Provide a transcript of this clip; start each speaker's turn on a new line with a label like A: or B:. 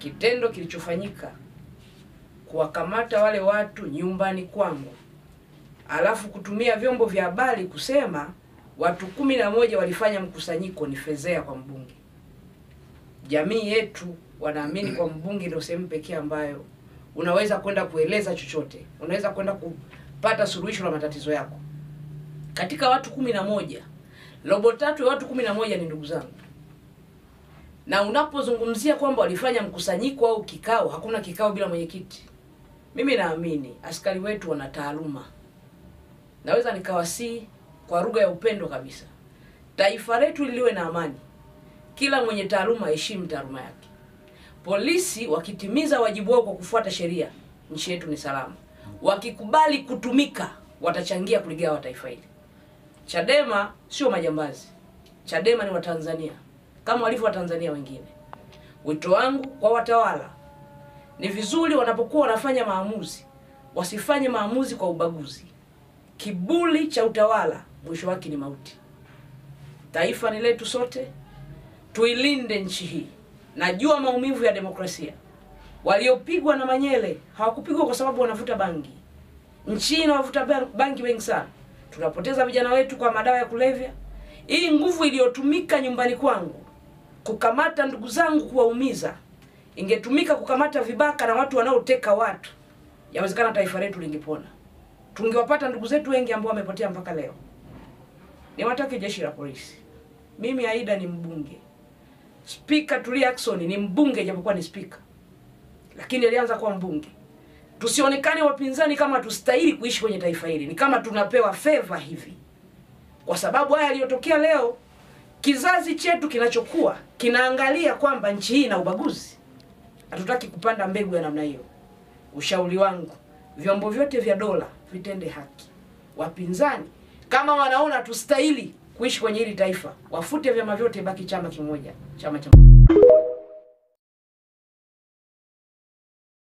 A: Kitendo kilichofanyika kuwakamata wale watu nyumbani kwangu, alafu kutumia vyombo vya habari kusema watu 11 walifanya mkusanyiko, ni fezea kwa mbunge. Jamii yetu wanaamini kwa mbunge ndio sehemu pekee ambayo unaweza kwenda kueleza chochote, unaweza kwenda kupata suluhisho la matatizo yako. Katika watu 11, robo tatu ya watu 11 ni ndugu zangu. Na unapozungumzia kwamba walifanya mkusanyiko au kikao, hakuna kikao bila mwenyekiti. Mimi naamini askari wetu wana taaluma. Naweza nikawasii kwa lugha ya upendo kabisa, taifa letu liwe na amani. Kila mwenye taaluma heshimu taaluma yake. Polisi wakitimiza wajibu wao kwa kufuata sheria, nchi yetu ni salama. Wakikubali kutumika, watachangia kuligawa taifa hili. Chadema sio majambazi. Chadema ni Watanzania kama walivyo Watanzania wengine. Wito wangu kwa watawala, ni vizuri wanapokuwa wanafanya maamuzi, wasifanye maamuzi kwa ubaguzi. Kiburi cha utawala mwisho wake ni mauti. Taifa ni letu sote, tuilinde nchi hii. Najua maumivu ya demokrasia. Waliopigwa na Manyele hawakupigwa kwa sababu wanavuta bangi. Nchi inawavuta bangi wengi sana. Tunapoteza vijana wetu kwa madawa ya kulevya. Hii nguvu iliyotumika nyumbani kwangu kukamata ndugu zangu kuwaumiza, ingetumika kukamata vibaka na watu wanaoteka watu, yawezekana taifa letu lingepona. Tungewapata ndugu zetu wengi ambao wamepotea mpaka leo. Niwatake jeshi la polisi. Mimi Aida ni mbunge. Spika Tulia Ackson ni mbunge japokuwa ni spika, lakini alianza kuwa mbunge. Tusionekane wapinzani kama tustahili kuishi kwenye taifa hili, ni kama tunapewa favor hivi. Kwa sababu haya yaliyotokea leo, kizazi chetu kinachokuwa kinaangalia kwamba nchi hii ina ubaguzi. Hatutaki kupanda mbegu ya namna hiyo. Ushauri wangu, vyombo vyote vya dola vitende haki. Wapinzani kama wanaona tustahili kuishi kwenye hili taifa, wafute vyama vyote, baki chama kimoja, chama cha